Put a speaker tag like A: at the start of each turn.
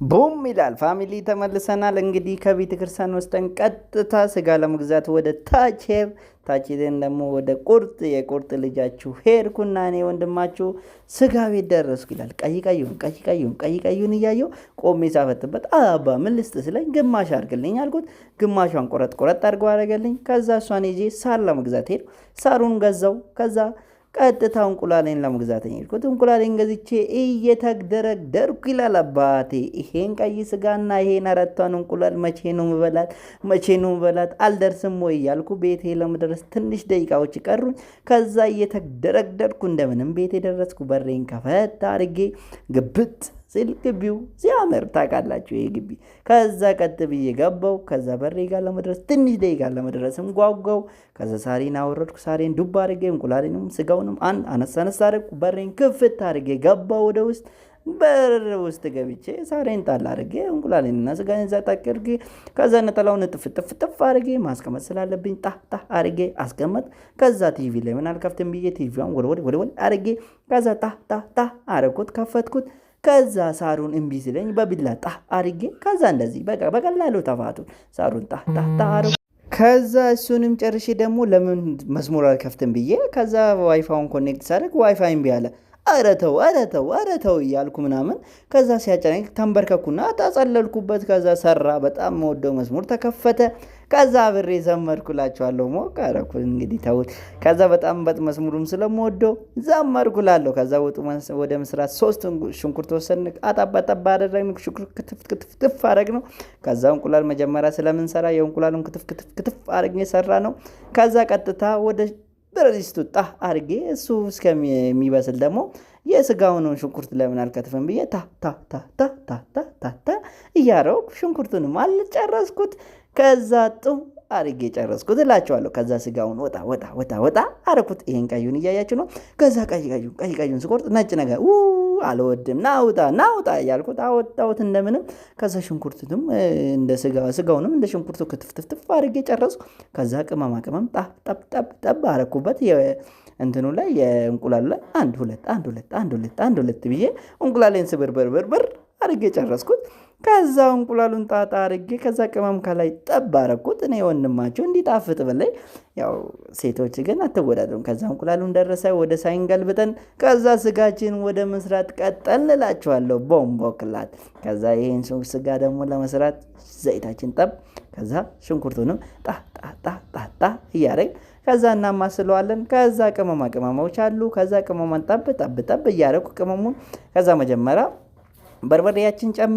A: Boom ይላል family ተመልሰናል። እንግዲህ ከቤተ ክርስቲያን ወስደን ቀጥታ ስጋ ለመግዛት ወደ ታች ሄድ ታች ሄደን ደግሞ ወደ ቁርጥ የቁርጥ ልጃችሁ ሄድኩና እኔ ወንድማችሁ ስጋ ቤት ደረስኩ ይላል። ቀይ ቀዩን ቀይ ቀዩን ቀይ ቀዩን እያየው ቆሜ ሳፈጥበት አባ ምን ልስጥ ስለኝ ግማሽ አድርግልኝ አልኩት። ግማሿን ቆረጥ ቆረጥ አድርገው አደረገልኝ። ከዛ እሷን ይዤ ሳር ለመግዛት ሄድኩ። ሳሩን ገዛው። ከዛ ቀጥታ እንቁላሌን ለመግዛት ሄድኩት። እንቁላሌን ገዝቼ እየተግደረደርኩ ይላል አባቴ። ይሄን ቀይ ስጋና ይሄን አራቷን እንቁላል መቼ ነው ምበላት? መቼ ነው ምበላት? አልደርስም ወይ እያልኩ ቤቴ ለመድረስ ትንሽ ደቂቃዎች ቀሩኝ። ከዛ እየተግደረደርኩ እንደምንም ቤቴ ደረስኩ። በሬን ከፈት አድርጌ ግብት ስል ግቢው ሲያምር ታውቃላችሁ፣ ይሄ ግቢ። ከዛ ቀጥ ብዬ ገባው። ከዛ በሬ ጋር ለመድረስ ትንሽ ደቂቃ ለመድረስም ጓጓው። ከዛ ሳሬን አወረድኩ። ሳሬን ዱብ አድርጌ እንቁላሌንም ስጋውንም አንድ አነሳ አነሳ አደረግኩ። በሬን ክፍት አድርጌ ገባው ወደ ውስጥ። በር ውስጥ ገብቼ ሳሬን ጣል አድርጌ እንቁላሌንና ስጋዬን እዛ ጣቅ አድርጌ ከዛ ነጠላውን ጥፍ ጥፍ ጥፍ አድርጌ ማስቀመጥ ስላለብኝ ጣ ጣ አድርጌ አስቀመጥ። ከዛ ቲቪ ለምን አልከፍትም ብዬ ቲቪዋን ወልወል ወልወል አድርጌ ከዛ ጣ ጣ ጣ አረኩት፣ ከፈትኩት። ከዛ ሳሩን እምቢ ሲለኝ በቢላ ጣ አድርጌ ከዛ እንደዚህ በቃ በቀላሉ ተፋቱ ሳሩን ጣ ጣ ጣ አረኩ። ከዛ እሱንም ጨርሼ ደግሞ ለምን መዝሙር አልከፍትም ብዬ ከዛ WiFi ውን connect ሳደርግ ዋይፋይ እምቢ አለ። ኧረ ተው ኧረ ተው ኧረ ተው እያልኩ ምናምን ከዛ ሲያጨናኝ ተንበርከኩና ተጸለልኩበት። ከዛ ሰራ በጣም መወደው መዝሙር ተከፈተ። ከዛ አብሬ ዘመርኩላችኋለሁ። ሞቅ አደረኩት እንግዲህ ተውት። ከዛ በጣም መዝሙሩም ስለምወደው ዘመርኩላለሁ። ከዛ ወጡ ወደ መስራት ሶስት ሽንኩርት ወሰድን፣ አጠባ ጠባ አደረግን። ሽንኩርት ክትፍ ክትፍ ክትፍ አደረግነው። ከዛ እንቁላል መጀመሪያ ስለምንሰራ የእንቁላሉን ክትፍ ክትፍ ክትፍ አድርጌ ሰራ ነው። ከዛ ቀጥታ ወደ ብረት ድስቱ ጣ አድርጌ እሱ እስከሚበስል ደግሞ የስጋውን ሽንኩርት ለምን አልከትፍም ብዬ ታ ታ ታ ታ ታ ታ ታ ታ እያረኩ ሽንኩርቱንም አልጨረስኩት። ከዛ ጥው አድርጌ ጨረስኩት እላቸዋለሁ። ከዛ ስጋውን ወጣ ወጣ ወጣ ወጣ አረኩት። ይሄን ቀዩን እያያችሁ ነው። ከዛ ቀይ ቀዩን ቀይ ቀዩን ስቆርጥ ነጭ ነገር ው አልወድም፣ ናውጣ ናውጣ እያልኩት አወጣሁት እንደምንም። ከዛ ሽንኩርቱንም እንደ ስጋ ስጋውንም እንደ ሽንኩርቱ ክትፍትፍትፍ አድርጌ ጨረስኩ። ከዛ ቅመማ ቅመም ጣ ጠብ ጠብ ጠብ አረኩበት እንትኑ ላይ የእንቁላሉ ላይ አንድ ሁለት አንድ ሁለት አንድ ሁለት አንድ ሁለት ብዬ እንቁላሌን ስብርብርብርብር አድርጌ ጨረስኩት። ከዛ እንቁላሉን ጣጣ አድርጌ ከዛ ቅመም ከላይ ጠብ አረኩት። እኔ ወንድማችሁ እንዲጣፍጥ ብለኝ፣ ያው ሴቶች ግን አትወዳደሩም። ከዛ እንቁላሉን ደረሰ ወደ ሳይን ገልብጠን ከዛ ስጋችን ወደ መስራት ቀጠልን እላችኋለሁ። ቦምቦክላት። ከዛ ይሄን ስጋ ደግሞ ለመስራት ዘይታችን ጠብ፣ ከዛ ሽንኩርቱንም ጣ ጣ ጣ ጣ ጣ እያደረግን ከዛ እናማስለዋለን። ከዛ ቅመማ ቅመሞች አሉ። ከዛ ቅመሟን ጠብ ጠብ ጠብ እያደረኩ ቅመሙን ከዛ መጀመሪያ በርበሬያችን ጨምር